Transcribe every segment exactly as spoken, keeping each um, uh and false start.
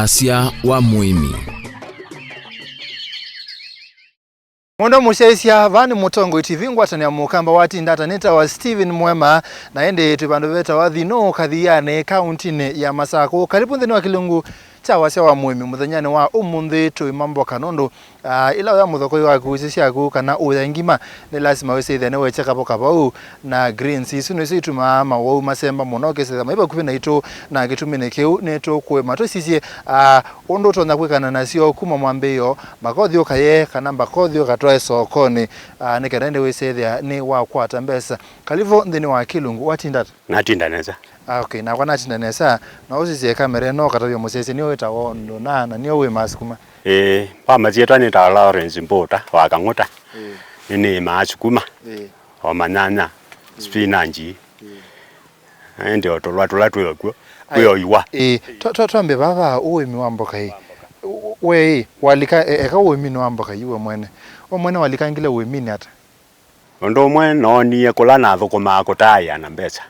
Wasya wa mũĩmi. Mũndũ mũsyaĩĩsya, vaa nĩ Mũtongoi T V, ngwatanĩa mũkamba wa Tindata, nĩtawa Steven Mwema, na ĩndĩ twĩ vandũ vetawa Thino, Kathianĩ, kauntinĩ ya Masakũ. Karibu nthĩnĩ wa kĩlungu kya wasya wa mũĩmi mũthenyanĩ wa ũmũnthĩ. Tũima mboka nũndũ, ah, ĩla ũya mũthokoi waku, ĩsĩ syaku, kana ũya ngima, nĩ lasima wĩsĩthĩa nĩwekya kavo kavau, na greens isu nĩsyo itumaa mawau masemba mũno. Ũkĩsĩthĩa mai vakuvĩ naitũ, na kĩtumi nĩ kĩu nĩtũkũĩma twĩsisye, ah, ũndũ ũtonya kwĩkana nasyo kuma mwambĩĩo, mbaka ũthi ũkaye, kana mbaka ũthi ũkatwae sokonĩ, ah, nĩ kenda ĩndĩ wĩsĩthĩa nĩ wakwata mbesa. Karibu nthĩnĩ wa kĩlungu, watinda ata? Natinda nesa. Ah, okay, nakwa natinda nesa. Na ũsisye kamera ĩno, ũkatavya mũsyaĩĩsya nĩwe wĩtawa ũndũ na, na nĩwe wĩmaa sukuma? Ĩĩ, kwa masyĩtwa nĩtawa Lawrence Mbuta wa Kang'uta. Ĩĩ. Nĩnĩĩmaa sukuma, ĩĩ, o manyanya, ĩĩ, spinach. Ĩĩ. Ĩndĩ o tũlwa tũla twĩ o kw'o, ai, kwĩ o iwa. Ĩĩ, twa-, twa-, twambe vava ũĩmi wa mboka ĩĩ. U-, we ĩĩ, walika, e-, eka ũĩminĩ wa mboka yu we mwene. We mwene walikangile ũĩminĩ ata? Ũndũ ũmwe noonie kũla nathũkũmaa kũtaaĩa na mbesa.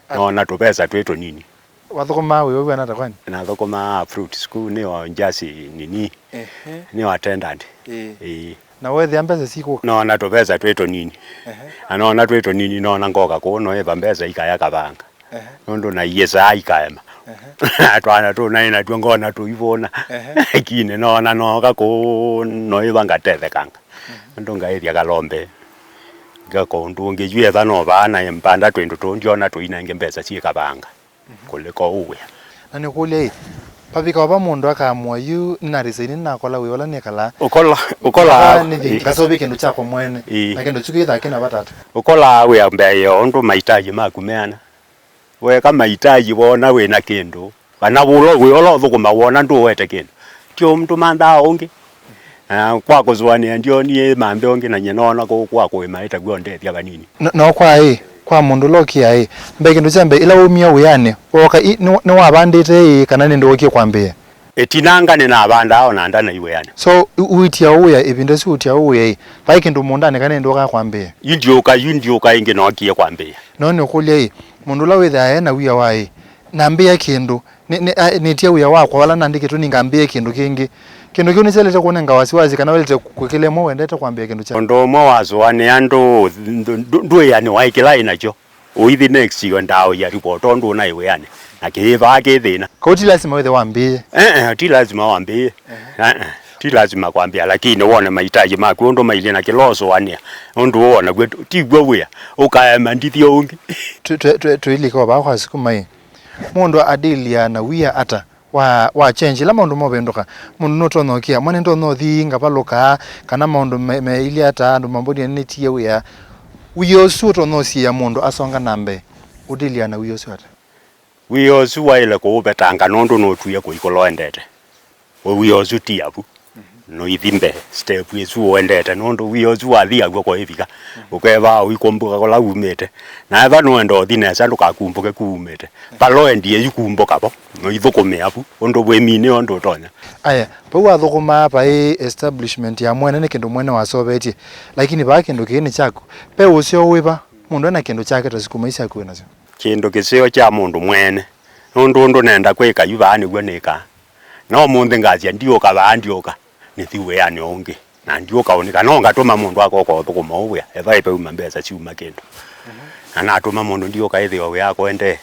Ah. Noona tũvesa twĩ tũnini. Wathũkũmaa wĩa wĩana ata kwani? Nathũkũmaa fruit school, nĩ o njasi nini. Ehe. Nĩ o attendant. Ĩĩ. Ĩĩ. Na weethĩa mbesa sikũka? Noona tũvesa twĩ tũnini. Ehe. Na noona twĩ tũnini, noona ngoka kũũ noĩva mbesa ikaya kavanga. Ehe. Nũndũ naiĩsaa ikaema. Ehe. Twana tũu naĩ natw'o ngona tũivũna. Ehe. Lakini noona nooka kũũ noĩva ngatethekanga. Ehe. Nũndũ ngaĩthya kalombe. Ngeka ũndũ ũngĩ, yu etha no vaa na mbanda twĩndũ tũũ, ndyona tũinenge mbesa syĩ kavanga. Mhm. Kũlĩka ũu wĩa. Na nĩkũlya ĩ, vavika va mũndũ akaamũa yu nĩnatĩsya nĩnakola wĩa ũla nĩkalaa. Ũkola, ũkola. Vaa nĩthi, ĩ, ngaseũvya kĩndũ kyakwa mwene. Ĩ. Na kĩndũ kyu kĩthaa kĩna vata ata? Ũkolaa wĩa mbee ya ũndũ mahitaji maku meana. Weka mahitaji, woona wĩ na kĩndũ, kana ũla wĩa ũla ũthũkũma woona ndũũete kĩndũ. Ti ũndũ manthaa ũngĩ. Na kwa kũsũanĩa, ndyonie manthe ũngĩ, na nyie noona kũu kwa kũĩma ĩtavw'a ũndethya vanini. No, no kwa ĩ, kwa mũndũ ũla ũkĩaa ĩ, mbee kĩndũ kya mbee, ĩla waumie wĩanĩ, wooka ĩ, nĩ, nĩwavandĩte ĩ, kana nĩ ndĩ wookie kwambĩĩa? Ĩtinanga nĩnavandaa o na ndanai wĩanĩ. So, u-, ũitia ũũ wĩa, ĩvinda ĩsu ũtia ũũ wĩa ĩ, vai kĩndũ mũũndanĩ kana nĩ ndĩ wooka kwambĩĩa? Yu ndyũka, yu ndyũka ĩngĩ nookie kwambĩĩa. No nĩũkũlya ĩ, mũndũ ũla wĩthĩaa e na wia wa ĩ, nambĩĩa kĩndũ, Nĩ, nĩ, a, nĩtie wĩa wakwa vala nandĩkĩtwe ningambĩĩe kĩndũ kĩngĩ. Kĩndũ kĩu nĩkyaĩlĩte kũnenga wasiwasi kana waĩlĩte kwĩkĩla ĩmwe wendete kwambĩĩa kĩndũ kyaku. Ũndũ ũmwe wasũanĩa ndũ-, ndũ-, ndũ-, ndwĩanĩwa ĩkĩla ĩnakyo. Ũithi next year ndaũya report tondũ ũnaĩ wĩanĩ. Na kĩĩ vaa kĩ thĩna. Kau ti lasima wĩthe wambĩĩe. Eh, eh, ti lasima wambĩĩe. Ehe. Eh, eh, ti lasima kwambĩĩa, lakini wone mahitaji maku ũndũ mailyĩ na kĩla ũsũanĩa. Ũndũ wona kw'o ti w'o wĩa. Ũkaema ndithya ũngĩ. Tũ-, tũ-, tũ-, tũilika o vaa kwa sukuma ĩ. Mũndũ adĩlĩaa na wia ata wa, wa change ĩla maũndũ movĩndũka? Mũndũ nũtonya ũkĩa, mwa nĩndonya ũthi ngavalũka, kana maũndũ me-, meilye ata, andũ mambũnie nĩtie wia? Wia ũsu ũtonya ũsiĩĩa mũndũ asonga na mbee, ũdĩlĩaa na wia ũsu ata? Wia ũsu waĩle kũũvetanga nũndũ nũtwie kũikũla ũendete. We wia ũsu ti avu. Nũithi mbee, step ĩsu ũendete, nũndũ wia ũsu wathi aw'o kũĩvika. Ũkevaa ũikumbũka kũla umĩte. Na ethwa nũenda ũthi nesa, ndũkakumbũke ku umĩte. Vala ũendie yu kumbũka vo, nũithũkũmĩa vu, ũndũ wĩminĩ ũndũ ũtonya. Aya, vau wathũkũmaa vaĩ establishment ya mwene, nĩ kĩndũ mwene waseũvetye, lakini vaa kĩndũ kĩĩ nĩ kyaku. Ve ũseo wĩva mũndũ ena kĩndũ kyake ta sukuma ii syaku wĩnasyo? Kĩndũ kĩseo kya mũndũ mwene, nũndũ ũndũ nenda kwĩka yu vaa nĩw'o nĩkaa. Na ũmũnthĩ ngasya, ndiũka vaa, ndiũka, nĩthi wĩanĩ ũngĩ. Na ndiũka ũnĩka, no ngatũma mũndũ akoka ũthũkũma ũũ wĩa, ethwa ĩveuma mbesa syuma kĩndũ. Mhm. Na natũma mũndũ ndiũka ĩthĩwa wĩa akũendee.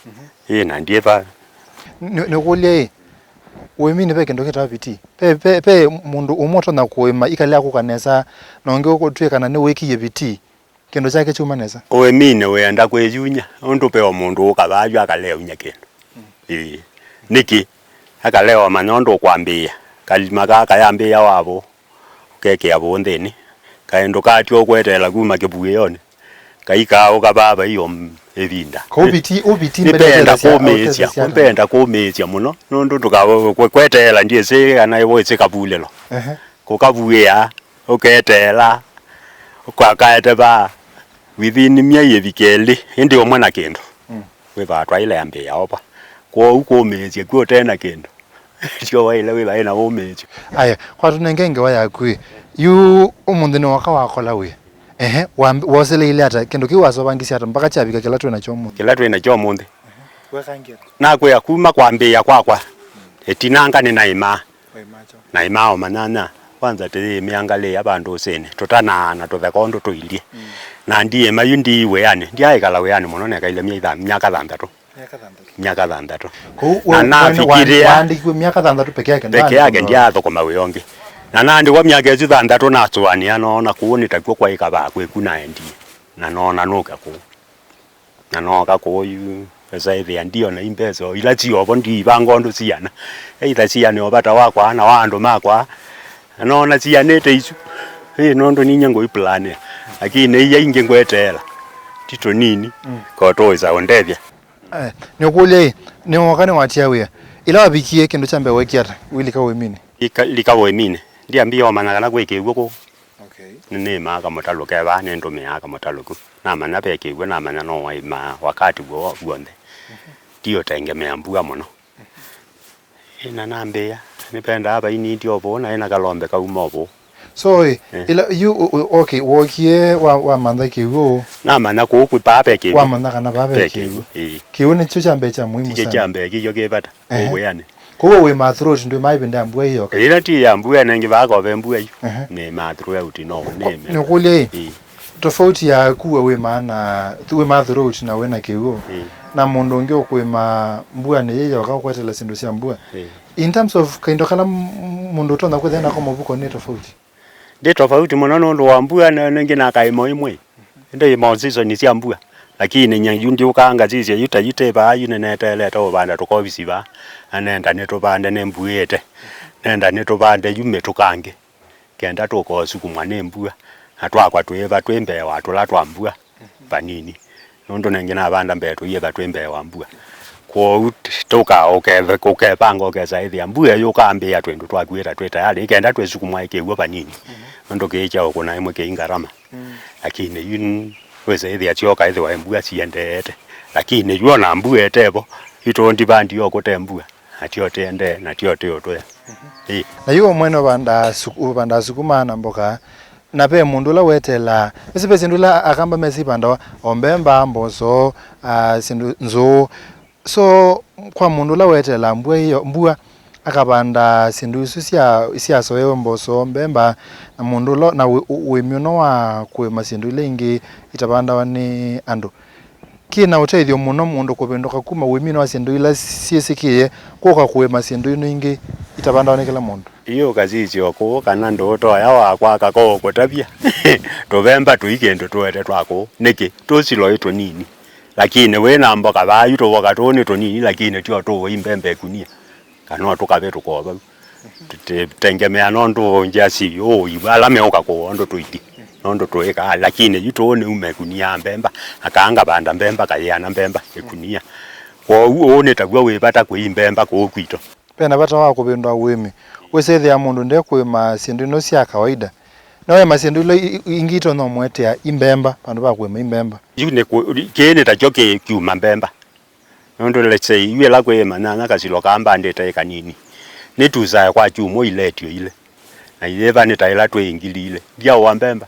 Mhm. Ĩĩ, na ndiĩva. Nĩ, nĩkũlya ĩ, ũĩminĩ ve kĩndũ kĩtawa vitii? Ve, ve, ve mũndũ ũmwe ũtonya kũĩma ikalea kũka nesa, na ũngĩ ũkũtw'ĩkana nĩwĩkĩie vitii. Kĩndũ kyake kyuma nesa. Ũĩminĩ wĩenda kwĩyunya, ũndũ ve o mũndũ ũka vaa yu akaleũnya kĩndũ. Mm. Ĩĩ. Nĩkĩ? Akalewa manya ũndũ ũkwambĩĩa. Kalima kaa kayambĩĩa wa vũũ, ũkekĩa vũũ nthĩnĩ. Kaĩndũ katyo ũkweteela kuma kĩvuĩonĩ, kaikaaũka vaa vai o m-, ĩvinda. Kũu viti, ũviti mbele nĩvenda ũkethesya, kũmĩĩsya, ũkethesya ata? Nĩvenda kũmĩĩsya mũno, nũndũ ndũka-, kwe-, kweteela ndyĩsĩ kana wĩsĩ kavulĩlo. Ehe. Kũkavuĩa, ũketeela, ũkakaete vaa, within myei ĩvike ĩlĩ, ĩndĩ ũmwe na kĩndũ. Mm. Wĩvaa twaĩle ambĩĩa ova. Kwoou kũmĩĩsya kw'o ũte na kĩndũ, syo waĩle wĩvae na ũmĩĩsyo. Aya, kwa tũnenge ngewa yaku ĩ. Yu ũmũnthĩ nĩwoka wakola wĩa. Ehe, wamb-, woseleile ata? Kĩndũ kĩu waseũvangisye ata mpaka kyavika kĩla twĩ nakyo ũmũnthĩ? Kĩla twĩ nakyo ũmũnthĩ. Ehe. Wekangie ata? Nakwĩa kuma kwambĩĩa kwakwa. Ĩtinanga nĩnaĩmaa. Naĩmaa o manyanya. Kwanza tĩyĩĩmĩa ngalĩ ya vandũ ũsĩnĩ. Tũtanaa na tũtheka ũndũ tũilyĩ. Na ndiĩma yu ndi wĩanĩ. Ndyaĩkala wĩanĩ mũno, nekaile myei tha-, myaka thanthatũ. Myaka thanthatũ. Myaka thanthatũ. Kũu na we- nafikĩrĩa waandĩkiwe myaka thanthatũ peke yake, peke yake, ndyathũkũma wĩa ũngĩ. Na naandĩkwa myaka ĩsu thanthatũ, nasũanĩa, noona kũu nĩ takw'o kwaĩ kavaa kwĩku naendie. Na noona nũke kũu. Na nooka kũu yu, esa ĩthĩa ndio na imbesa o ila syovo, ndiivanga ũndũ siana. Either siane o vata wakwa na wa andũ makwa. Na noona sianĩte isu. Ĩ, nũndũ ninyie ngũiplanĩa. Lakini iya ingĩ ngweteela. Ti tũnini. Mm. Ko tũĩsa ũndethya. Eh, nĩũkũlya ĩ, nĩwooka nĩwatia wĩa? Ĩla wavikie, kĩndũ kya mbee weekie ata ũilika ũĩminĩ? Ika-, lika ũĩminĩ. Ndiambie ũmanya kana kwĩ kĩw'ũ kũu. Okay. Nĩnĩmaa kamũtalũ ke vaa, nĩndũmĩaa kamũtalũ ku. Namanya ve kĩw'ũ, namanya no waĩmaa wakati w'o w'onthe. Ti ũtengemea mbua mũno. Ĩ, na nambĩĩa, nĩvendaa vainiti o vũũ, na ĩna kalombe kauma o vũũ. So, ĩ, eh, ĩla, yu, ũ-, ũ-, okay, wookie wa, wamantha kĩw'ũ. Namanya kũu kwĩ paa ve kĩw'ũ. Wamantha kana paa ve kĩw'ũ. Ĩĩ. Kĩw'ũ nĩkyo kya mbee kya muhimu sana. Kĩkyo kya mbee, kĩkyo kĩ vata. Ehe. Ũwĩanĩ. Kwoou wĩmaa throughout, ndwĩmaa ĩvinda ya mbua ĩyoka? Ĩla ti ya mbua, nengĩ vaakove mbua yu. Ehe. Nĩmaa throughout, no nĩme. Nĩũkũlya ĩ? Ĩĩ. Tofauti ya kuwa wĩmaa na, wĩmaa throughout na wĩna kĩw'ũ, ĩĩ, na mũndũ ũngĩ ũkũĩma mbua nĩ yĩyoka ũkwetela syĩndũ sya mbua. Ĩĩ. In terms of kaindo kala m-, mũndũ ũtonya kwĩthĩa nako mũvuko nĩ tofauti? Ndĩ tofauti mũno nũndũ wa mbua, na nĩngĩ nakaĩma ĩmwe. Ĩndĩ ĩma season sya mbua. Lakini nyie yu ndiũkaa ngasisya yu ta yu tĩ vaa yu nĩneteelete ũvanda tũkovisi vaa. Na nenda nĩtũvande nĩmbuĩte. Nenda nĩtũvande yu mĩtũkangĩ. Kenda tũkosukumwa nĩ mbua, na twakwa twĩĩva twĩ mbee wa tũla twa mbua vanini, nũndũ nengĩ navanda mbee tũiĩva twĩ mbee wa mbua. Kwoou t-, tũka ũkeve-, ũkevanga ũkesa ĩthĩa mbua ĩyũka ambĩĩa twĩndũ twaku ĩta twĩ tayarĩ, kenda twĩsukumwa ĩ kĩw'ũ vanini, nũndũ kĩĩ kya ũkũna ĩmwe kĩi ngarama. Lakini yu n-, wĩsa ĩthĩa syoka ĩthĩwa mbua siendeete. Lakini yu ona mbua ĩtevo, yu tũndivandi o kũte mbua. Na tyo tĩendee, na tyo tĩ ũtũya. Ĩ. Na yu we mwene ũvandaa suku-, ũvandaa sukuma na mboka, na ve mũndũ ũla weteelaa, ĩsĩ ve syĩndũ ila akamba mesĩ ivandawa, o mbemba, mboso, ah, syĩndũ nzũũ. So, kwa mũndũ ũla weteelaa mbua ĩyo, mbua, akavanda syĩndũ isu sya, syasoewe, mboso, mbemba, na mũndũ ũla, na wĩ-, wĩmĩ ũno wa kũĩma syĩndũ ila ingĩ itavandawa nĩ andũ. Kĩ na ũtethyo mũno mũndũ kũvĩndũka kuma ũĩminĩ wa syĩndũ ila syĩsĩkĩĩe kũka kũĩma syĩndũ ino ingĩ itavandawa nĩ kĩla mũndũ. Yu ũkasisya o kũu kana ndũũtoya wa kwaka koo kũtavya tũvemba tũi kĩndũ tũete twa kũu. Nĩkĩ? Tũsilo ĩ tũnini. Lakini wĩ na mboka vaa yu tũvoka tũu nĩ tũnini, lakini tyo tũũĩ mbemba ĩkunia. Kana o tũkavĩtũka o vau. Tũtengemea nũndũ ngyasi ũũi ala meũka kũũ ũndũ tũithi. Nũndũ tũĩkaa, lakini yu tũũ nĩume ĩkunia ya mbemba, na kaa ngavanda mbemba kayĩana mbemba ĩkunia. Kwoou ũũ nĩ taw'o wĩ vata kwĩ mbemba kũũ kwitũ. Ve na vata wa kũvĩndũa ũĩmi. Wĩsĩthĩa mũndũ nde kũĩma syĩndũ ino sya kawaida. No ĩma syĩndũ ila i-, i-, ingĩ itonya ũmũetea i mbemba, vandũ va kũĩma i mbemba. Yu nĩ kũ-, kĩĩ nĩ takyo kĩ kyuma mbemba. Nũndũ let's say, yu ĩla kwĩ manyanya kasilo kaa mbandĩte ĩ kanini, nĩtusaa kwa kyumwa iletio ilĩ. Na iyĩva nĩ ta ĩla twĩ ngili ilĩ. Ndyaũa mbemba.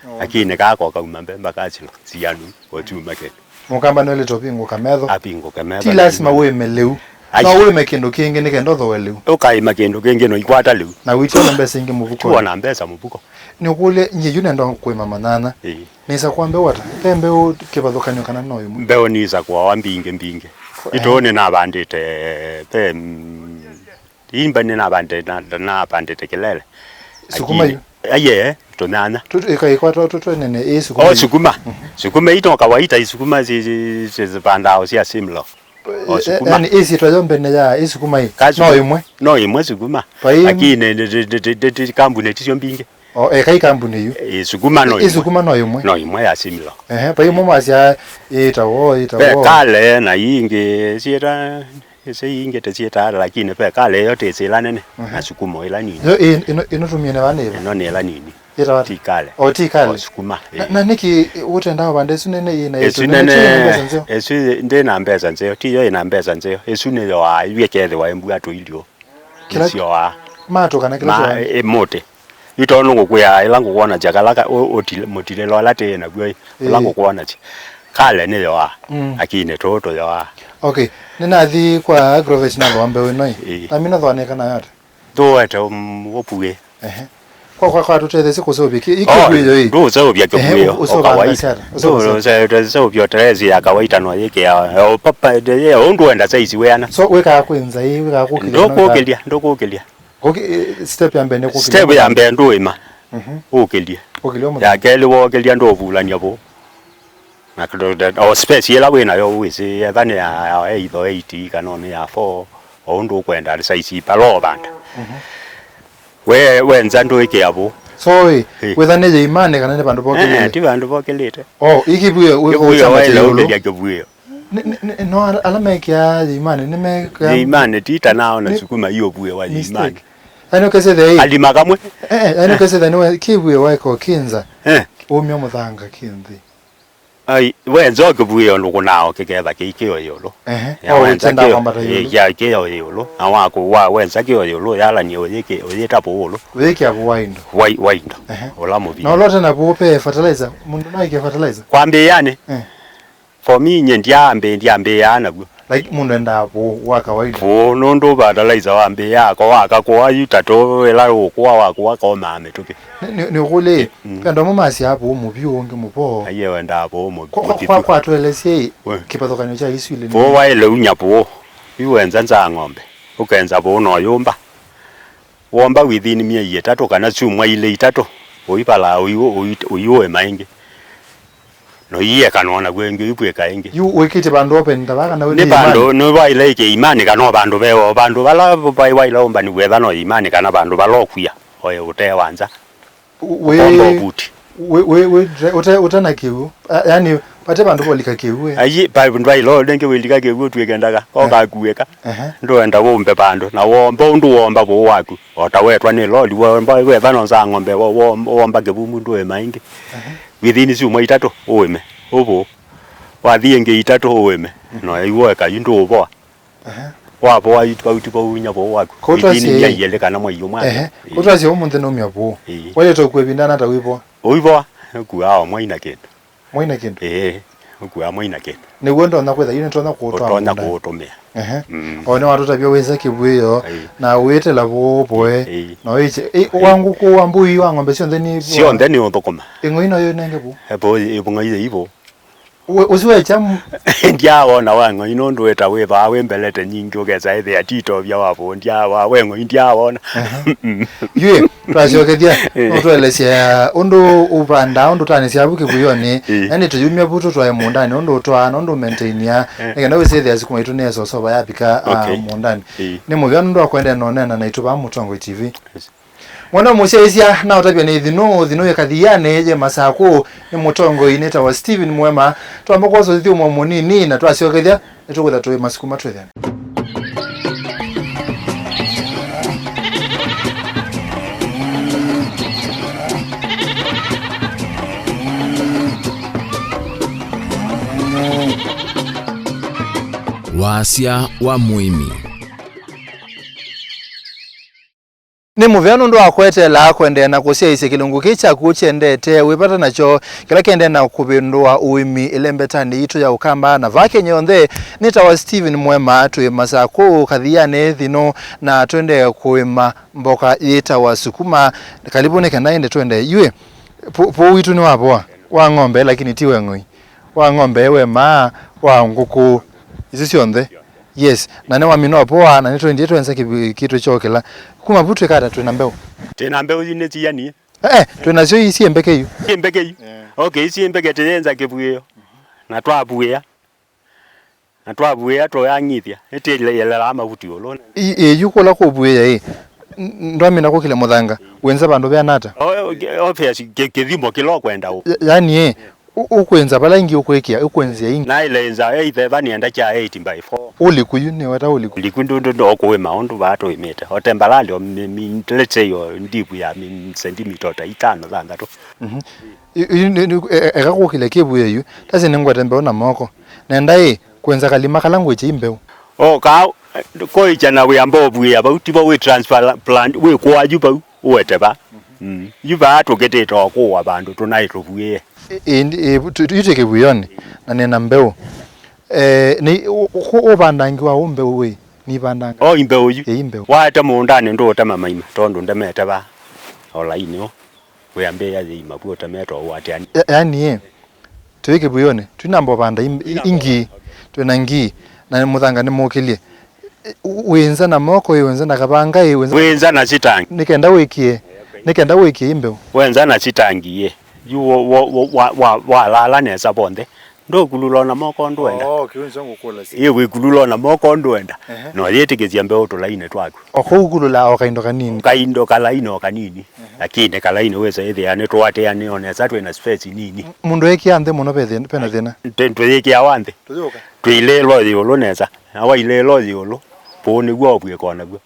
Oh. Lakini kako kauma mbemba kasilo, sianu, o kyuma kĩndũ. Mũkamba nĩwĩlĩte ũvingũka metho. Avingũke metho. Ti lasima wĩme lĩu. Ai. No wĩme kĩndũ kĩngĩ nĩ kenda ũthooe lĩu. Ũkaĩma kĩndũ kĩngĩ no ikwata lĩu. Na wĩtiona mbesa ingĩ mũvuko. Tiwona mbesa mũvuko. Nĩũkũlye, nyie yu nenda kũĩma manyanya. Ĩĩ. Nĩsa kwa mbeũ ata? Ve mbeũ kĩvathũkany'o kana no ĩmwe? Mbeũ nĩsa kwa mbingĩ mbingĩ. Ehe. Itũũ nĩnavandĩte, ve, mm, imba nĩnavandĩte, na, navandĩte kĩlele. Sukuma yu? Lakini, aiye, tũnyanya. Tũ-, ĩka, ĩkwata tũ twenene, ĩ sukuma yu? O sukuma. Mhm. Sukuma ito kawaida, isukuma si, si, si, si, zipandao sia simlo. O sukuma. Yaani, ĩ syĩtwa yo mbene ya ĩ sukuma ĩ? Ka sukuma. No ĩmwe? No ĩmwe sukuma. Vai. Lakini ndi, ndi, ndi, ndi, ndi, kambuni tisyo mbingĩ. O, eka ikambuni yu. Ĩ, sukuma no ĩmwe. Ĩ sukuma no ĩmwe. No ĩmwe ya similo. Ehe, vai ĩmwe mwasya ĩtawo, ĩtawo. Ve kale na ingĩ syĩta, ĩsĩ ingĩ te syĩta, lakini ve kale yo tĩ sila nene. Mhm. Na sukuma ila nini. Yo ĩ, ĩno, ĩno tumie na vana ĩva? Ĩno nĩ ĩla nini. Ĩtawa ata? Ti kale. O, ti kale. O sukuma, na, ĩĩ. Na nĩkĩ ũtendaa ũvanda ĩsu nene ĩĩ na ĩsu ĩsu nene, nene, ĩna mbesa nzeo? Ĩsu ndĩ na mbesa nzeo, ti yo ĩna mbesa nzeo. Ĩsu nĩyoaa yu ĩkethĩwa ĩmbua tũilio. Kĩla nĩsyoaa. Matũ kana kĩla ma, kyoaa? Ĩ, mũtĩ. Yu tondũ ngũkwĩa, ĩla ngũkwonasya kala ka, ũ, ũtil-, mũtilĩlo ala tĩĩ naw'o ĩ, ũla, ĩĩ, ngũkwonasya. Kale nĩyoaa, mm, lakini tũũ tũyoaa. Okay, nĩnathi kwa Agrovet naloa mbeũ ĩno ĩ. Ĩĩ. Namina thwanĩka nayo ata? Ndũwete, um, ũpuĩ. Ehe. Kwa, kwa, kwa tũtetheesye kũseũvya kĩ-, ĩ, oh, kĩvuĩo ĩ? Ndũseũvya kĩvuĩo, ĩ, o kawaida. Ndũseũvya teresi ya kawaida no yĩkĩa, o papa, ye, ũndũ wenda size wĩana. So, wĩkaa kwĩnza ĩ, wĩkaa kũkĩlya, ndũkũkĩlya, ndũkũkĩlya. Kũkĩ-, ĩ, step ya mbee nĩ kũkĩlya. Step ya mbee ndũĩma. Mhm. Ũkĩlye. Ũkĩlya mũthenya. Ya kelĩ wokĩlya ndũvulany'a vũũ. Na kĩndũ, o space ĩla wĩ nayo wĩsĩ, etha nĩ ya, ya either eight kana nĩ ya four, o ũndũ ũkwenda size ipala ũvanda. Mhm. We, wenza ndũĩkĩa vũũ. So, ĩ, ĩ, wĩtha nĩ yĩimanĩ kana nĩ vandũ vokĩlĩte? Eh, ti vandũ vokĩlĩte. Oh, ĩ kĩvuĩo, wĩ kĩvuĩo kũchama waĩle kya ĩũlũ. Ũkĩlya kĩvuĩo. Nĩ, nĩ, nĩ, no, ala, ala mekĩaa yĩimanĩ, nĩmekĩaa yĩimanĩ, ti ta nao na nĩ sukuma hiyo vuĩwa mistake. Yĩimanĩ. Yaani ũkesethĩa ĩ. Alima kamwe. Eh, eh, yaani ũkesethĩa nĩwe kĩvuĩo waĩka ũkĩnza. Eh. Ũmya mũthanga kĩ nthĩ. Ai, wenza ũkĩvuĩo ndũkũnao kĩketha kĩ kĩo ĩũlũ. Ehe. Ya, oh, wenza ũkenda kĩo, kwambata ĩũlũ. Eh, ya kĩo ĩũlũ. Na waku, wa, wenza kĩo ĩũlũ, yalanie ũyĩkĩ, ũyĩta vũũ ĩũlũ. Wĩkĩa vũũ wa indo. Wa, wa indo. Ehe. Ũla mũvĩa. Na ũla ũte na vũũ pe fertilizer, mũndũ no aĩkĩe fertilizer? Kwambĩĩanĩ. Eh. For me, nye ndiambĩ-, ndiambĩĩaa naw'o. Like, mũndũ endaa vũũ wa kawaida. Vũũ, nũndũ fertilizer wambĩĩaa ko waka kũa yu tatũ ĩla ũkũa wakũa komaa mĩtũkĩ. Nĩ, nĩ, nĩ ũkũlĩ, mm, ve andũ amwe masyaa vũũ mũvyũ, ũngĩ mũvoo. Aiye wendaa vũũ mũ-, kwa, kwa, mũthithu. Kwa, kwa twelesye ĩ, we, kĩvathũkany'o kya isu ilĩ nĩ vũũ waĩle unya vũũ. Yu wenza nza ng'ombe. Ũkenza vũũ no yũmba. Womba within myei ĩtatũ kana syumwa ilĩ itatũ, ũivalaa ũiũ-, ũi-, ũiũĩma ĩngĩ. No iyekanwa naw'o ĩngĩ, ũivw'ĩka ĩngĩ. Yu wĩkĩte vandũ open ta vaka na nĩ nĩ vandũ, imani? Nĩ vaĩle ĩkĩ imani kana o vandũ ve, o vandũ vala vai-, waĩle ũmbani wetha no imani kana vandũ vala ũkwia, oe ũtee wa nza. Wĩ, ũkomba ũvuti. Wĩ, wĩ, wĩ, ũte, ũte na kĩw'ũ. A, yani, vate vandũ volika kĩw'ũ, eh. Ayi, pa, ndwaĩle o rĩngĩ wĩlika kĩw'ũ ũtuĩke ndaka, eh, ũkakuĩka. Ehe. Ndũenda wũmbe vandũ, na womba ũndũ womba vũũ waku. O ta wetwa nĩ loli, womba, wetha no nza ng'ombe, wo-, wo-, womba kĩvumu ndũĩma ĩngĩ. Ehe. Within syumwa itatũ, ũĩme. Ũvũ. Wathi ĩngĩ itatũ, ũĩme. Mhm. No ĩw'o eka yu ndũũvoa. Ehe. Wavoa yu vau ti vau inya vũũ waku. Kũu twasye, within myei ĩlĩ kana mwei ũmwe. Ehe. Ĩĩ. Kũu twasye ũmũnthĩ nũmya vũũ. Ĩĩ. Waĩlĩte ũkue ĩvinda nata wĩvoa? Ũivoa, ũkuaa o mwai na kĩndũ. Mwai na kĩndũ? Ĩĩ, ũkuaa mwai na kĩndũ. Nĩw'o ndonya kwĩtha yu nĩtonya kũũtwaa mũũndanĩ. Ũtonya kũũtũmĩa. Ehe. Mm. O nĩwatũtavya wĩsa kĩvuĩo, ĩĩ, na wĩtĩla vũũ voe. Ĩĩ. Na wĩkye, ĩ, ĩĩ, wa ngũkũ, wa mbũi, wa ng'ombe syonthe nĩ vũũ? Syonthe nĩ ũthũkũma. Ĩng'oi no yĩnenge vũũ? Ĩ, vũũ, ĩ, vũng'oi yĩ vũũ. We, ũsu wekya m- Ndyawona wa ng'oi nũndũ wĩta wĩ vaa wĩ mbelete nyingĩ ũkesa ĩthĩa titovya wa vũũ ndyawa we ng'oi ndyawona. Aha. Yu, twasyokethya, eh, nũtũelesya ũndũ ũvandaa ũndũ tanĩsya vu kĩvuĩonĩ, eh, yani tũyumya vu tũtwae mũũndanĩ ũndũ ũtwaa na ũndũ ũmaintainia, eh, nĩkenda wĩsĩthĩa sukuma itũ nĩyesosova yavika, ah, okay, mũũndanĩ. Eh. Nĩ mũvea nũndũ wa kũendeea na ũneena naitũ vaa Mũtongoi T V. Yes. Mwana mũsyaĩĩsya na ũtavya nĩ Thinũ, Thinũ yĩ Kathianĩ yĩ Masakũ, nĩ mũtongoi nĩtawa Stephen Mwema. Twamba kwosa ũthyũmũo mũnini na twasyokethya, nĩtũkwĩtha tũĩ masukuma twĩthene. Wasya wa mũĩmi. Nĩ mũvea nũndũ wa kweteelaa kũendeea na kũsyaĩĩsya kĩlungu kĩĩ kyaku ũkyendete, wĩ vata nakyo, kĩla kĩendee na kũvĩndũa ũĩmi ĩlembetanĩ yitũ ya Ũkamba na vaa Kenya yonthe. Nĩtawa Stephen Mwema, twĩ Masakũ, Kathianĩ, Thinũ, na twendee kũĩma mboka yĩtawa sukuma. Kalivu nĩ kenda ĩndĩ twende. Yu, pu-, puũ witũ nĩwavoa, wa ng'ombe, lakini ti wa ng'oi. Wa ng'ombe, we maa, wa ngũkũ, isu syonthe. Yes, na nĩwamina ũpoa, na nĩtwendie twenza kĩvi-, kĩtũ kyokĩla. Kuma vu twĩkata twĩ na mbeũ. Twĩ na mbeũ nĩ siani. Eh, eh, twĩ nasyo ii syĩ mbeke yu. Syĩ mbeke yu. Yeah. Okay, syĩ mbeke tĩyenza kĩvuĩo. Na twavuĩa. Na twavuĩa tũyang'ithya. Nĩtĩyelelaa mavuti ũlũ. Ĩ, ĩ, yu kũla kũvuĩa ĩ. N-, ndwamina kũkĩlya mũthanga. Wĩnza vandũ veana ata? O, o, obvious, kĩ-, kĩthimo kĩla ũkwenda ũ. Ya-, yani ĩ, Ũ-, ũkwĩnza vala ĩngĩ ũkwĩkĩa, ũkwĩnzĩa ĩngĩ. Naĩle nza, either ĩva nĩenda kya eight by four. Ũliku yu nĩweta ũliku. Ũliku ndũ, ndũ, ndũ, ũkũĩma ũndũ vaa tũĩmĩte. O tembalali, o mi, mi, let's say, o ndivu ya mi, sentimita o ta itano, thanthatũ. Mhm. Yu, yu, nĩ, nĩ, e-, e-, eka kũkĩlya kĩvuĩo yu. Tasi nĩngwete mbeũ na moko. Nenda ĩ, kwĩnza kalima kala ngwĩkya ĩ mbeũ. O, ka, kũĩkya na wĩa mbovu ĩa vau, tivo wĩ transfer plant, wĩ kũa yu vau. Ũete va. Mm. Yu vaa tũkĩtĩte o kũũa vandũ tũnaĩ tũvuĩe. Ĩ, ĩ, ĩ, tu- tu- yu twĩ kĩvuĩonĩ, na nĩna mbeũ. Eh, nĩ, ũ- ũ- ũvandangi wa ũ mbeũ wĩ? Nĩvandanga. O mbeũ yu. Ĩ, mbeũ. Waete mũũndanĩ ndũũtema maima, tondũ ndemete va o lainĩ ũ. Wĩambĩĩa yĩima vu ũtemete o ũatĩani. Ya- yaani, ĩ, twĩ kĩvuĩonĩ, twĩnamba ũvanda i- i- ingii, twĩna ngii, na mũthanga nĩmũkĩlye. Wĩ nza na moko ĩ, wĩ nza na kavanga ĩ, wĩ nza. Wĩ nza na sitangi. Nĩ kenda wĩkie, nĩ kenda wĩkie i mbeũ. Wĩ nza na sitangi ĩ. Yu wo- wo- wo- wa- wa- walala nesa vonthe. Ndũkulula ona moko ndwenda. Oh, kĩu nĩkyo ngũkũlasya. Ĩ, wĩkulula ona moko ndwenda. Ehe. No yĩtĩkĩsya mbeũ tũlainĩ twaku. O kũu kulula o kaindo kanini. Kaindo kalainĩ o kanini. Ehe. Lakini kalainĩ wĩsa ĩthĩa nĩtũatĩanĩe o nesa twĩna space nini. M- mũndũ ekĩa nthĩ mũno ve thĩna- vena thĩna. Tũ- tũyĩkĩawa nthĩ. Tũyũka. Twĩilĩĩlwa ĩũlũ nesa. Na wailĩĩlwa ĩũlũ, vũũ nĩw'o ũvw'ĩka o naw'o.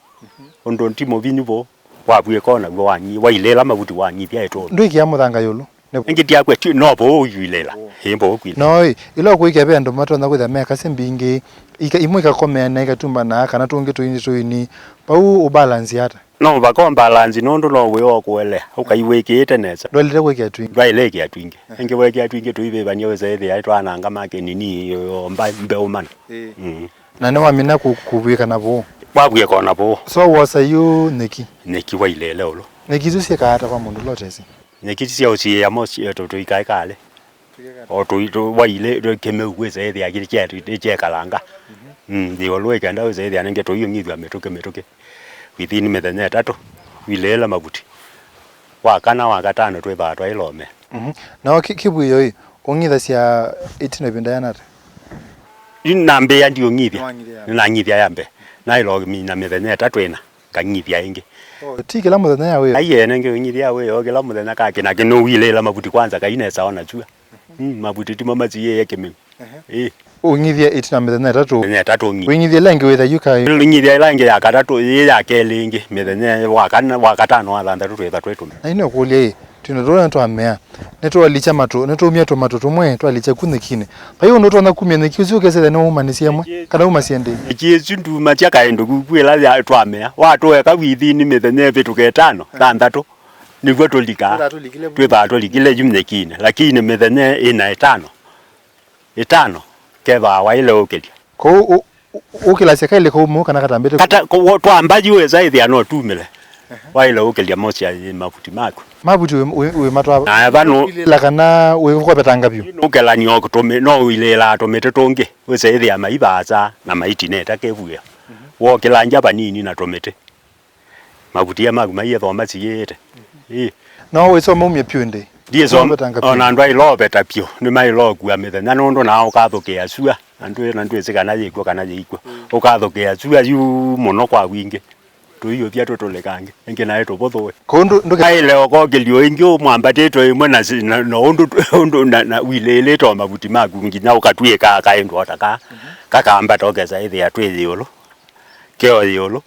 Ũndũ ti mũvinyu vũũ, wavw'ĩka o naw'o wang'i- wailĩĩla mavuti wang'ithya ĩtũlũ. Ndwĩkĩa mũthanga ĩũlũ? Nĩ- ĩngĩ tiakwe ti no vũũ ũilĩĩla. Ĩ, vũũ kwilĩĩla. No ĩ, ĩla ũkũĩkĩa ve andũ matonya kwĩthĩa mekasya mbingĩ, ika- imwe ikakomea na ikatumbanaa kana tũngĩ tũini tũini, vau ũbalansi ata? No vaka ũmbalansi nũndũ no wĩo kũelea, ũkaiwĩkĩĩte nesa. Ndwaĩlĩte kwĩkĩa twingĩ. Ndwaĩle ĩkĩa twingĩ. Ĩngĩ wekĩa twingĩ tũivĩvany'a wĩsa ĩthĩa twananga make nini o mba- mbeũ mana. Ĩĩ. Mm. Na nĩwamina kũ- kũvw'ĩka na vũũ. Wavw'ĩka o na vũũ. So wosa yu nyeki. Nyeki wailĩĩle ũlũ. Nyeki isu syĩkaa ata kwa mũndũ ũla ũtesĩ? Nyeki ti sya ũsiĩĩa mo tũikae kale. O tũi- tũ- wailĩ- tũ- kĩmeu wĩsa ĩthĩa kĩ- kye- kyekalanga. Mm, nthĩ ũlũ ĩkenda wĩsa ĩthĩa nenge tũiũng'ithw'a mĩtũkĩ mĩtũkĩ. Within mĩthenya ĩtatũ, wilĩĩla mavuti. Wa kana, wa katano twĩvaa twailomea. Mhm. Na o kĩ- kĩvuĩo ĩ, ũng'ithasya ĩtina ĩvinda yana ata? Yu nambĩĩa ndiũng'ithya. Nĩwang'ithya ya mbee. Nĩnang'ithya ya mbee. Naĩla ũmina mĩthenya ĩtatũ ĩna, ngang'ithya ĩngĩ. Oh, ti kĩla mũthenya ya wĩo? Ai, ene ngĩng'ithya ya wĩo, kĩla mũthenya kakĩna kĩnũwilĩĩla mavuti kwanza kainesa ona sua. Mm, mavuti timo masiĩĩe kĩmĩu. Ehe. Ĩ. Ũng'ithya ĩtina mĩthenya ĩtatũ. Mĩthenya ĩtatũ ng'i- Wĩng'ithya ĩla ĩngĩ wĩtha yu kaĩ? Ng'ithya ĩla ĩngĩ ya katatũ, ĩ ya kelĩ ĩngĩ, mĩthenya wa kana, wa katano, wa thanthatũ twĩtha twĩ tũmĩ. Na ino kũlya ĩ, twĩna tũla nĩtwamea, nĩtwalikya matũ, nĩtwaumya tũmatũ tũmwe, twalikya ku nyekinĩ. Vai ũndũ ũtonya kumya nyeki ũsu ũkesĩthya nĩwaumanĩsya ĩmwe, kana umasya ndĩ? Nyeki ĩsu ndumasya kaĩndũ kuku ĩla ya- twamea, watũeka within mĩthenya ĩvĩtũke ĩtano, thanthatũ, nĩw'o tũlikaa. Twĩthaa tũlikile vu. Twĩthaa tũlikile yu nyekinĩ, lakini mĩthenya ĩna ĩtano, ĩtano, kethĩwa waĩle ũkĩlya. Kwoou ũ- ũ- ũkĩlasya kaĩlĩ kau mũu kana katambĩte? Kata, ko- wo- twamba yu wĩsa ĩthĩa no tumĩle. Ehe. Waĩle ũkĩlya mosya mavuti maku. Mavuti wĩ- wĩ- wĩmatwaa? Na vanu- Ilĩla kana wĩkũvetanga vyũ? Nũkelany'a o tũmĩ- no ũilĩĩlaa tũmĩtĩ tũngĩ, wĩsa ĩthĩa mai vaasa na maitinete kĩvuĩa. Mhm. Wokĩlangya vanini na tũmĩtĩ. Mavutia maku maiyĩthwa masiĩĩte. Ĩĩ. No wĩsoma umye pyũ ĩndĩ? Ndiĩsoma, ũvetanga pyũ. Ona andũ aĩla oveta pyũ, nĩmaĩla ũkua mĩthenya nũndũ nao ũkathũkĩa sua, na ndwĩ- na ndwĩsĩ kana yĩkw'o kana yĩikw'o. Mm. Ũkathũkĩa sua yu mũno kwa wingĩ. Tũiũvya tũtũlĩkange, ĩngĩ naĩ tũvũthũe. Kũu ndũ- ndũke- Aĩle ũkokĩlyo ĩngĩ ũmwambatĩtwe ĩmwe na si- na- na ũndũ ũndũ na- na wilĩĩlĩte o mavuti maku nginya ũkatw'ĩka kaĩndũ o ta kaa. Mhm. Kakambata ũkesa ĩthĩa twĩ ĩũlũ. Keo ĩũlũ,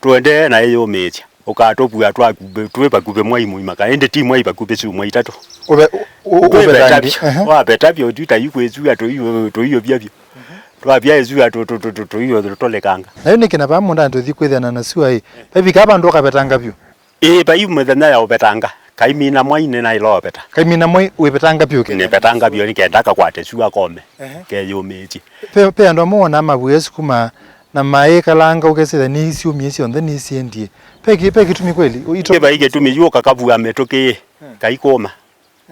tũendee na ĩyũmĩĩsya, ũkatũvua twakuvĩ- twĩ vakuvĩ mwai mũima, kana ĩndĩ ti mwai vakuvĩ, syumwa itatũ. Ũve- ũ- ũ- Twĩveta ũvetangĩ, vyũ, ehe. Waveta vyũ, tyu ta yu kwĩsua tũiũ- tũiũvya vyũ. Twavya ĩsua tũ- tũ- tũ- tũ- tũiũtũlĩkanga. Na yu nĩkĩ na vaa mũndũ tũthi kwĩthĩana na sua ĩ, vavika vandũ ũkavetanga vyũ? Ĩĩ, vai mũthenya ya ũvetanga. Kaimina mwai nĩnaĩla ũveta. Kaimina mwai wĩvetanga vyũ kenda? Nĩvetanga vyũ nĩkenda kakwate sua kome. Ehe. Keyũmĩĩtye. Ve, ve andũ amwe wonaa mavue sukuma na maĩkalanga ũkesĩthya nĩisyũmie syonthe nĩisyendie. Ve kĩ- ve kĩtumi kweli? Ito- Kĩ vai kĩtumi yu ũkakavua mĩtũkĩ, hmm, kaikũma.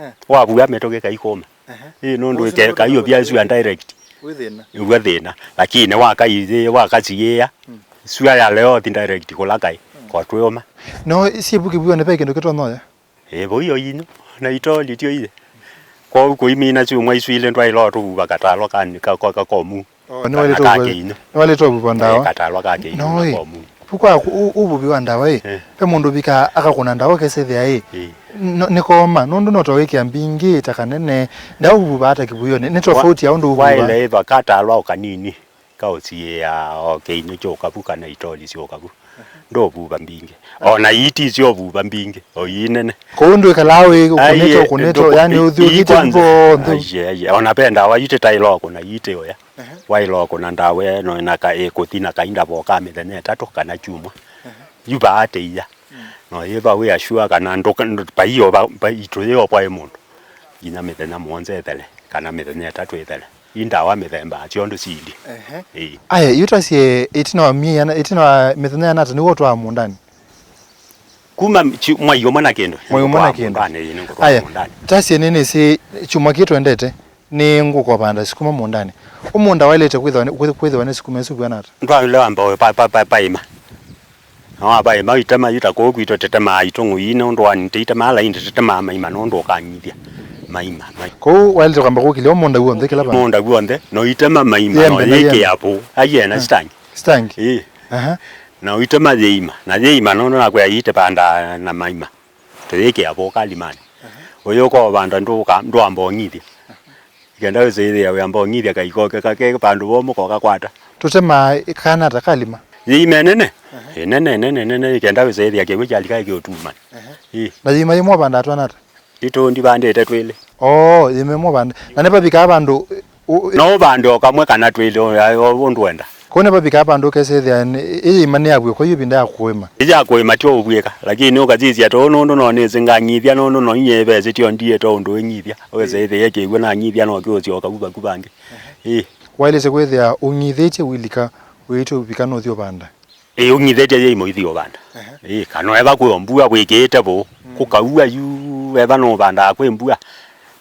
Eh. Wavua mĩtũkĩ kaikũma. Ehe. Ĩĩ, nũndũ ũsu ĩke- nũndũ kaiyũvya sua direct. Wĩ thĩna. Wĩ thĩna. Lakini wakaiyĩ- wakasiĩĩa, mm, sua ya leo ti direct kũla kaĩ, mm, kotwĩũma. No syĩvu kĩvuonĩ ve kĩndũ kĩtonyoya? Ĩĩ, vau yo inyu, na itoli tyo iye. Kwoou kũimina syumwa isu ilĩ ndwaĩla ũtũvuva katalwa ka- ka- ka- kakomu. Oh, nĩwaĩlĩte kana ũvuva- kakĩinyu. Nĩwaĩlĩte ũvuva ndawa. Eh, katalwa kakĩinyu. No, na ĩ, komu. Vu kwa ũ- ũvuvi wa ndawa ĩ, eh, ve mũndũ ũvikaa akakũna ndawa ũkesĩthĩa ĩ, ĩ, no- nĩkooma, nũndũ no ta wĩkĩa mbingĩ ta kanene. Ndawa ũvuvaa ata kĩvuĩonĩ? Nĩ tofauti ya ũndũ ũvuvaa. Waĩle ĩthwa katalwa o kanini, kaũsiĩĩa o kĩinyu kyũka vu kana itoli syũka vu. Ndũvuva mbingĩ. O na ii ti syo vuva mbingĩ, o ii nene. Kũu ndwĩkalaa wĩ ũkũnĩte, ai, ũkũnĩte, ndũkũ- yani ii- ũthiũkĩte kwanza, vonthe. Aiye, aiye. O na ve ndawa yu tĩtaĩla o kũna ii tĩ ũya. Ehe. Waĩla o kũna ndawa ĩno ĩna ka- ĩkũthi na kainda voka mĩthenya ĩtatũ kana kyumwa. Ehe. Yu vaatĩia. Mm. No yĩva wĩ asua kana ndũka- ndũ- vai o va- vai tũyĩ o pwaĩ mũndũ. Nginya mĩthenya mũonza ĩthele, kana mĩthenya ĩtatũ ĩthele. Ii ndawa mĩthemba syonthe sili. Ehe. Ĩĩ. Aya, yu tasye ĩtina wa myei yana, ĩtina wa mĩthenya yana ata nĩw'o ũtwaa mũũndanĩ? Kuma kyu-, mwai ũmwe na kĩndũ. Mwai ũmwe na kĩndũ. Nĩngũtwaa mũũndanĩ, ĩĩ, nĩngũtwaa mũũndanĩ. Aya, tasye nĩnĩsĩ kyumwa kĩĩ twendete, nĩngũka ũvanda sukuma mũũndanĩ. Ũmũnda waĩlĩte kwĩthĩwa nĩ, kwĩ-, kwĩthĩwa nĩ sukuma ĩsu vw'ana ata? Ndwaĩle wamba pa-, pa-, pa-, paima. Na wapaima itema yu ta kũu kwitũ tũtemaa itũng'ũ ii nũndũ wa nĩ tũitemaa laini, tũtemaa maima nũndũ ũkang'ithya maima. Kũu waĩlĩte kwamba kũkĩlya mũũnda w'onthe kĩla vandũ. Mũũnda w'onthe, na ũitema maima, na ũyĩkĩa vũũ. Aiena sitangi. Sitangi. Ĩĩ. Aha. Na ũitema yĩima, na yĩima nũndũ nakwĩa ii tũvandaa na maima. Tũyĩkĩa vũũ kalimanĩ. Aha. Ũyũka ũvanda ndũka-, ndwamba ũng'ithya. Kenda wĩsĩthĩa wĩamba ũng'ithya kaikoke kake vandũ vomũ kokakwata. Tũtemaa kana ata kalima? Yĩima ĩnene. Aha. Ĩnene, ĩnene, ĩnene, kenda wĩsĩthĩa kĩw'ũ kyalika kĩũtumana. Aha. Ĩĩ. Na yĩima yĩmwe ũvandaa twana ata? Itũ ndivandĩte twĩlĩ. Oo, yĩima yĩmwe ũvanda. Na nĩvavikaa vandũ, ũ-, ũ-, no ũvande o kamwe kana twĩlĩ, o, o, ũndũ wenda. Kũu nĩvavikaa vandũ ũkesĩthĩa nĩ, ĩ yĩima nĩ ya vw'ĩka yu ĩvinda ya kũĩma. Ĩ ya kũĩma tyo ũvw'ĩka, lakini ũkasisya tũũ nũndũ no nĩsĩ ngang'ithya nũndũ no inyie vesĩtye o ndiĩte ũndũ ĩng'ithya. Ũkesĩthĩa kĩw'ũ nang'ithya no kĩũsyoka vu vaku vangĩ. Ĩĩ. Waĩlĩte kwĩthĩa ũng'ithĩtye ũilika ũiĩtye ũvika nũthi ũvanda? Ĩĩ, ũng'ithĩtye yĩima ũithi ũvanda. Ehe. Ĩĩ, kana eva kwĩ o mbua wĩkĩĩte vũũ. Mm. Kũkaua yu, eva nũvandaa kwĩ mbua.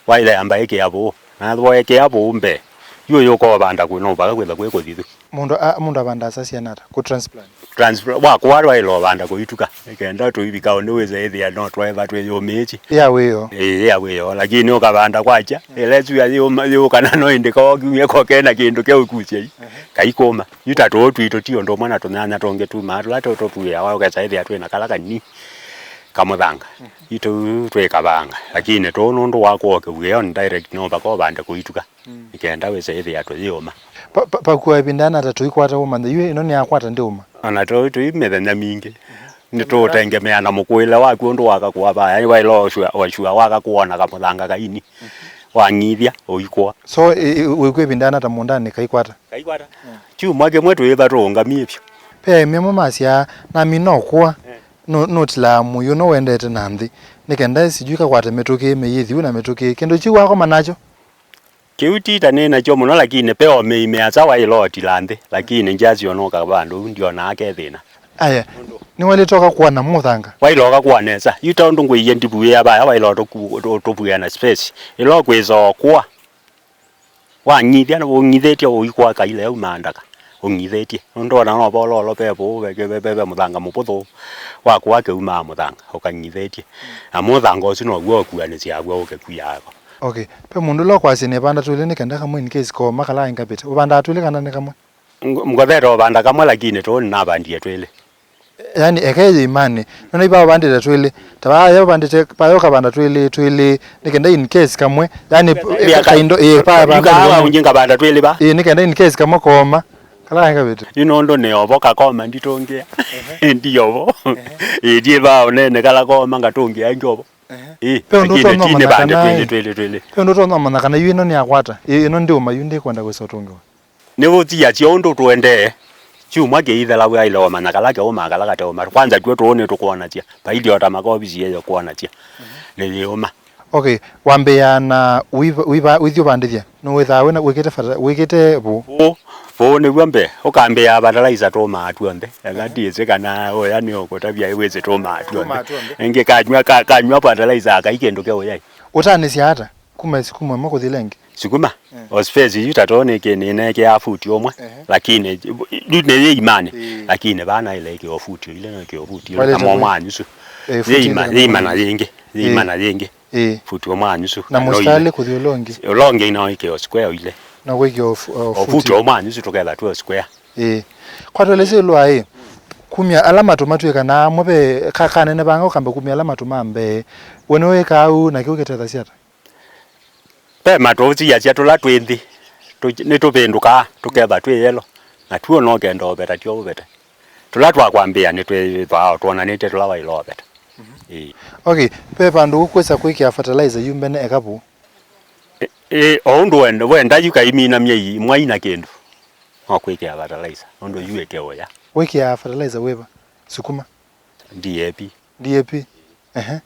Waĩle amba ĩkĩa vũũ. Na ethĩwa ĩkĩa vũũ mbee, yu ũyũka ũvanda kwĩ no vaka kwĩtha kwĩ kũthithu. Mũndũ a-, mũndũ avandaa sasya nata? Kũ transplant? Transplant, wakũa waĩle ũvanda kũituka. Nĩkenda tũivika ũndũ wĩse ĩthĩa no twaĩva twĩyũmĩĩtye. Ya wĩoo. Ĩĩ, ya wĩoo, lakini ũkavanda kwakya. Mm. Ĩla ĩsu ya yĩũma, yĩũkana no ĩndĩ koo kiumya koke na kĩndũ kya ũkusya yu. Ehe. Kaikũma. Yu ta tũũ twitũ ti ũndũ ũmwe na tũnyanya tũngĩ tumaa tũla tũ-, tũpuĩawa, ũkesa ĩthĩa twĩ na kala kanini kamũthanga. Mhm. Yu tũu twĩ kavanga, lakini tũũ nũndũ wa kũoke wĩoo nĩ direct no vaka ũvande kũituka. Mm. Nĩkenda wĩse ĩthĩa tũyĩũma. Pa-, pa-, pakua ĩvinda yana ta tũikwata ũmanya, yu ĩno nĩyakwata ndĩũma? Ona tũu tũi mĩthenya mingĩ. Mhm. Nĩtũũtengemea na mũkũĩle waku ũndũ wakakũa vaya, waĩle ũsua, ũsua wakakũona kamũthanga kaini. Mhm. Wang'ithya, ũikũa. So, ĩ-, ĩ-, wĩkw'a ĩvinda yana ta mũũndanĩ kaikwata? Kaikwata. Mm. Kyumwa kĩmwe twĩĩva tũũngamie vyũ. Ve aĩmi amwe masyaa, namina ũkũa, eh, nũ-, nũtilaa mũio nũwendete na nthĩ, nĩ kenda sijui kakwate mĩtũkĩ, mĩyĩthi na mĩtũkĩ. Kĩndũ kyu wakoma nakyo? Kĩu ti ta nĩ nakyo mũno, lakini ve o mĩi mĩasa waĩle ũtila nthĩ, lakini ngyasyo nũka vandũ ũu ndyonaa ke thĩna. Aya, nĩwaĩlĩte ũkakũa na mũthanga? Waĩle ũkakũa nesa. Yu ta ũndũ ngwĩie ndivuĩĩa vaya, waĩle ũtũku-, ũtũ-, ũtũvuĩa na space. Ĩla ũkwĩsa ũkũa. Wang'ithya, ũng'ithĩtye ũikũa kaila yaumaa ndaka, ũng'ithĩtye. Nũndũ ona no vololo ve vũũ, ve, ve, ve, ve mũthanga mũvũthũ, wakũa kĩumaa mũthanga, ũkang'ithĩtye. Na mũthanga ũsu now'o ũkuanĩsya w'o ũkĩkuaa ko. Okay. Ve mũndũ ũla ũkwasya nĩvanda twĩlĩ nĩ kenda kamwe in case kooma kala ĩngavĩte. Ũvandaa twĩlĩ kana nĩ kamwe? Ng-, ngothete ũvanda kamwe, lakini tũũ nĩnavandie twĩlĩ. Yaani, eke yĩimanĩ. Nona iva ũvandĩte twĩlĩ. Ta vaya ũvandĩte, vaya ũkavanda twĩlĩ, twĩlĩ, nĩ kenda in case kamwe. Yaani, eka kaindo, ĩĩ, vaya vanda ĩimanĩ. Ĩĩ, nĩ kenda in case kamwe kooma. Kala ĩngavĩte. Yu nũndũ nĩ ovo kakoma nditũngĩa. Ehe. Ndi ovo. Ehe. Ĩĩ, ndiĩ vaa ũnene kala kooma ngatũngĩa ĩngĩ ovo. Ehe. Ĩĩ, ve ũndũ lakini ũtonya ũmanya kana twĩlĩ, twĩlĩ, twĩlĩ. Ve ũndũ ũtonya ũmanya kana yu ĩno nĩyakwata. Ĩĩ, ĩno ndĩũma yu ndĩkwenda kwĩsa ũtũngĩwa. Nĩwĩsiasya ũndũ tũendee. Kyumwa kĩithela waĩle ũmanya kala keũma kala kateũma. Kwanza tw'o tũũ nĩtũkwonasya. Vailye o ta makovisi yeyo kwonasya. Mhm. Nĩyĩũma. Okay, wambĩĩaa na ũiva-, ũiva-, ũithi ũvandĩthya. Nũwĩthaa wĩna, wĩkĩte fata-, wĩkĩte vũũ? Vũũ, vũũ nĩw'o mbee. Ũkambĩĩa fertilizer tũũmaa tw'onthe. Eka, mhm, ndiĩsĩ kana ũya nĩ ũkũtavya wĩsĩ tũũmaa tw'onthe. Tũũmaa tw'onthe. Ĩngĩ kanyw'a, ka-, kanyw'a fertilizer akai kĩndũ kya ũyai. Ũtanĩsya ata? Kuma ĩsukuma ĩmwe kũthi ĩla ĩngĩ? Sukuma? Eh. O space yu ta too nĩkĩ nĩnekĩaa futi ũmwe, ehe, lakini yu nĩ yĩimanĩ, ĩĩ, lakini vaa naĩle ĩkĩo futi ĩlĩ na ĩkĩo futi ĩlĩ. Waĩlĩte na mwanya ũsu. Eh, futi yĩima, ĩlĩ na yĩima na mwanya. Yĩngĩ, yĩima, ĩĩ, na yĩngĩ. Ĩĩ. Futi ũmwe anyusu. Na mũsitalĩ kũthi ũla ũngĩ? Ũla ũngĩ no ĩkĩo square ile. Na kwĩkĩa o fu-, o futi. O futi ũmwe anyusu tũketha twĩ o square. Ĩĩ. Kwa tũelesye ĩũlũ wa ĩ, kumya ala matũ matw'ĩkanaa amwe ve ka-, kanenevanga ũkamba kumya ala matũ ma mbee. We nĩwĩkaa ũu na kĩu kĩtethasya ata? Ve matũ ũsiasya tũla twĩ nthĩ, tũ-, nĩtũvĩndũkaa, tũkeva twĩ yelo, na tuo no kenda ũveta tyo ũvete. Tũla twa kwambĩĩa nĩtwĩthwaa o twonanĩtye tũla waĩle ũveta. Mhm. Ĩĩ. Okay, ve vandũ ũkwĩsa kwĩkĩa fertilizer yu mbene eka vũũ? Ĩ, ĩ, o ũndũ wenda, wenda yu kaimina myei ĩmwe ina kĩndũ, no kwĩkĩa fertilizer, nũndũ yu ĩke ũya. Wĩkĩaa fertilizer wĩva? Sukuma? D A P. D A P. Ehe.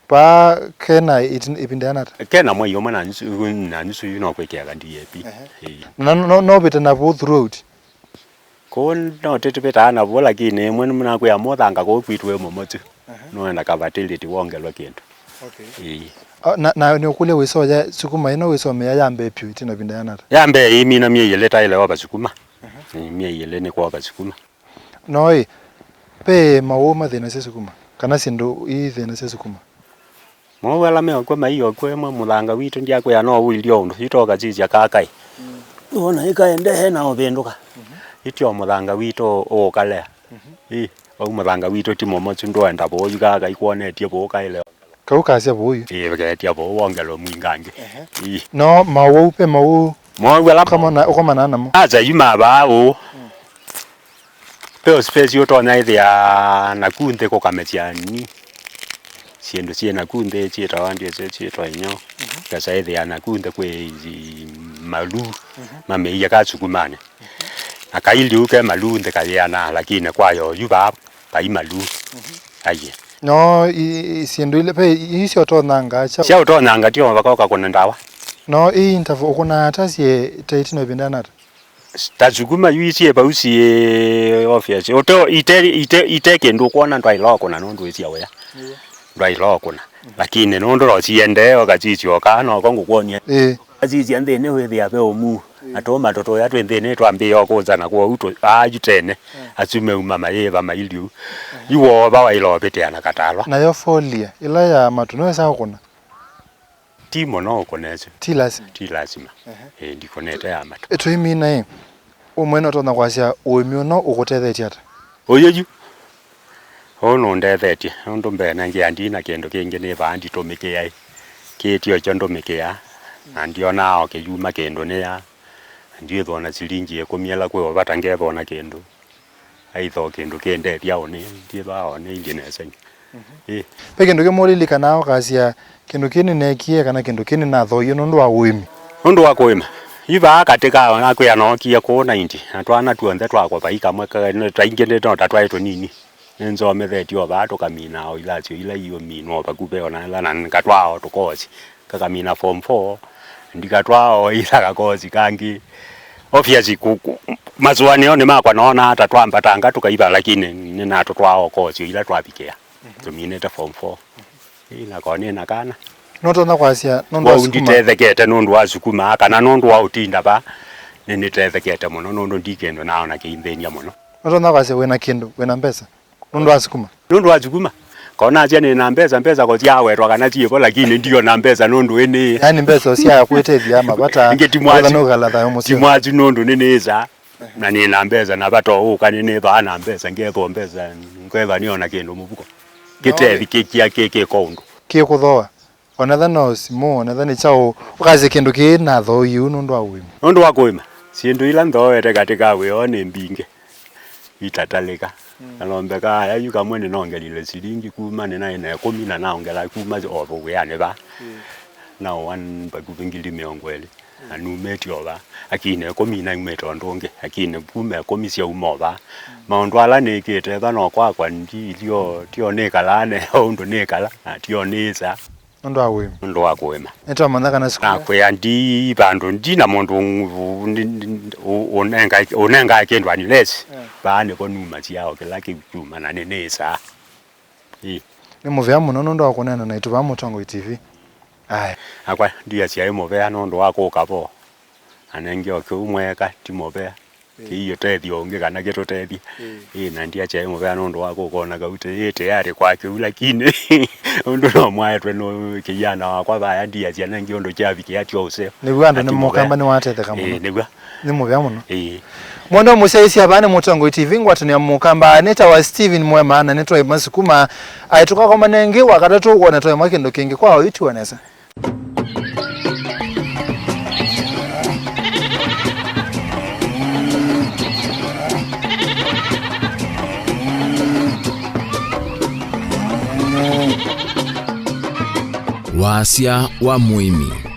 Vaa kena ĩtin-, ĩvinda yanata? Kena mwei ũmwe na nusu, na nusu yu no kwĩkĩaga D A P. Ehe. Ĩĩ. Na no, no, no vĩte na vau throughout? Kũu no tĩtũvĩtaa na vau, lakini ĩmwe nĩnakwĩa mũthanga kũu kwitũ wĩ mũmotsu. Ehe. Nũenda ka fertility wongelwe kĩndũ. Okay. Ĩĩ. Ah, na, na nĩũkũlya wĩsoya sukuma ĩno wĩsomea ya mbee vyũ ĩtina ĩvinda yanata? Ya mbee ĩimina myei ĩlĩ taĩle ova sukuma. Ehe. Ĩĩ, myei ĩlĩ nĩ kwova sukuma. No ĩ, ve maũũ mathĩnasya sukuma? Kana syĩndũ ii thĩnasya sukuma? Maũũ ala meokw'e maiokwe mwe mũthanga witũ ndyakwĩa no ũilye ũndũ. Yu toka sisya kakaĩ. Wona ĩkaendeee na ũvĩndũka. Ityo mũthanga witũ ũũkalea. Ĩ, vau mũthanga witũ ti mũmotsu ndũenda vũũ yu kakaĩ kwonetye vũũ kaĩle. Kau kasya vũũ yu? Ĩ, ketya vũũ wongelwe mwingangi. Ehe. Ĩ. No maũũ, ve maũũ. Maũũ ala ũkomana-, ũkomanaa namo? Acha yu mavaa ũũ. Ve space ũtonya ĩthĩa naku nthĩ kũkamesya nini. Syĩndũ syĩ naku nthĩ syĩtawa ndyĩsĩ syĩtwa inyoo. Kesa ĩthĩa naku nthĩ kwĩ i-, maluu mameie ka sukumani. Na kailiu ke maluu nthĩ kayĩanaa, lakini kwa yoyu vaa vai maluu. Aiye. No i-, i-, syĩndũ ila, ve ii sya ũtonyanga kya? Sya ũtonyanga tyo vaka ũkakũna ndawa. No ii ntavu ũkũnaa ata syĩ ta ĩtina ĩvinda nata? Ta sukuma yu isyĩ vau syĩ obvious. Ũte, ite, ite, ite kĩndũ ũkwona ndwaĩla ũkũna nũndũ wĩsya ũya. Nĩw'o. Ndwaĩla ũkũna. Lakini nũndũ no siendee, ũkasisya ũkaa, noko ngũkwony'a. Ĩĩ. Ũkasisya nthĩnĩ wĩthĩa ve ũmuu. Ĩĩ. Na tũũma tũtũya twĩ nthĩnĩ twambĩĩa ũkũnzana kwoou tũ-, aa yu tene. Asu meuma mayĩva mailiu. Yu wova waĩla ũvĩtĩa na katalwa. Nayo folia, ĩla ya matũ, nĩwesa ũkũna? Ti mũno ũkũna ĩsu. Ti lasima. Ti lasima. Ehe. Ĩĩ, ndikũnĩte ya matũ. Tũimina ĩ, we mwene ũtonya kwasya ũĩmi ũno ũkũtethetye ata? Ũyũ yu. Ũũ nũndethetye. Nũndũ mbee nengĩa ndi na kĩndũ kĩngĩ nĩvaa nditũmĩkĩaĩ. Kĩĩ tyo kyo ndũmĩkĩaa. Na ndionaa o kĩyuma kĩndũ nĩyaa. Ndiĩthwa na silingi ĩkũmi ĩla kwĩ o vata ngethwa na kĩndũ. Aitha o kĩndũ kĩndethya o nĩ, ndiĩthwa o nĩ ilyĩ nesa. Ĩĩ. Ve kĩndũ kĩmwe ũlilikanaa ũkasya, "Kĩndũ kĩĩ nĩneekie," kana, "Kĩndũ kĩĩ nĩnathooie nũndũ wa ũĩmi"? Nũndũ wa kũĩma. Yu vaa katĩ ka nakwĩa nookie kũũ ninety, na twana tw'onthe twakwa vai kamwe ka-, taingĩ nĩ no ta twaĩ tũnini. Nĩnzomethetye o vaa tũkaminaa o ilasyo ila iũminwa o vakuvĩ o na ĩla, na nĩkatwaa o tũkosi. Kakamina form four, ndikatwaa o ĩla kakosi kangĩ. Obviously, ku-, ku-, masũanĩonĩ makwa noonaa ta twambatanga tũkaiva, lakini nĩnatũtwaa o kosi o ila twavikĩa. Tũminĩte form four. Ĩĩ, nako nĩ na kana. Nũtonya kwasya nũndũ wa sukuma? Kwoou nditethekete nũndũ wa sukuma, kana nũndũ wa ũtinda va, nĩnĩtethekete mũno, nũndũ ndi kĩndũ naona kĩinthĩny'a mũno. Nũtonya kwasya wĩ na kĩndũ, wĩ na mbesa? Nũndũ wa sukuma? Nũndũ wa sukuma. Konasya nĩ na mbesa, mbesa ko syawetwa kana syĩvo, lakini ndiona mbesa nũndũ ĩnĩ. Yaani mbesa sya kwĩtethya mavata, ĩngĩ ti mwasu, nũkala thayũ mũseo. Ti mwasu nũndũ nĩnĩĩsa. Na nĩ na mbesa na vata ũũka nĩnĩvaa na mbesa, ngethwa mbesa, ngethwa nĩona kĩndũ mũvuko. Kĩtethi kĩkia kĩkĩka ũndũ. Kĩkũthooa. Onetha no simũ, onetha nĩ kyaũ, ũkasya kĩndũ kĩĩ nathooie ũu nũndũ wa ũĩmi. Nũndũ wa kũĩma, syĩndũ ila nthooete katĩ ka wĩa ũũ nĩ mbingĩ, itatalĩka. Mm. Kalombe ka aya yu kamwe nĩnongelile silingi kuma nĩnaĩ na ĩkũmi na naongela kuma o vau wĩanĩ vaa. Mm. Na ũa vakuvĩ ngili mĩongo ĩlĩ. Na numĩtye o vaa. Lakini ĩkũmi naumĩte ũndũ ũngĩ. Lakini kuma ĩkũmi syauma o vaa. Mm. Maũndũ ala nĩkĩte va no kwakwa ndilyo, tio nĩkalaa ne ũndũ nĩkala, na tio nĩsa. Nũndũ wa ũĩmi. Nũndũ wa kũĩma. Nĩtwamanya kana sukulu. Nakwĩa ndi vandũ ndi na mũndũ ũ-, ũ-, ndi-, ndi-, ũ-, ũnenga-, ũnengaa kĩndũ unless. Yeah. Vaa nĩvo numasya o kĩla kĩu kyuma na nĩnĩsaa. Ĩ. Nĩ mũvea mũno nũndũ wa kũneena naitũ vaa Mũtongoi T V. Aya. Nakwa ndiasya ĩ mũvea nũndũ wa kũka vo. Anenge o kĩu mweka ti mũvea. Ĩĩ. Kĩiũtethya ũngĩ kana kĩtũtethye. Ĩĩ. Ĩĩ, na ndiakyaĩ mũvea nũndũ wa kũkona kauti ĩ tayari kwa kĩu, lakini ũndũ no mwaetwe nũ kĩiana wakwa vaya ndiasya nengĩ ũndũ kyavikĩa tyo ũseo. Nĩw'o andũ nĩ mũkamba nĩwatetheka mũno. Ĩĩ, nĩw'o. Nĩ mũvea mũno. Ĩĩ. Mwendwa mũsyaĩĩsya vaa nĩ Mũtongoi T V ngwatanĩo ya mũkamba nĩtawa Steven Mwema na nĩtwaĩ masukuma. Aĩ tũkakoma nengĩ wakatatũ wona twaĩmwa kĩndũ kĩngĩ kwa oyu tiwa nesa. Wasya wa mũĩmi.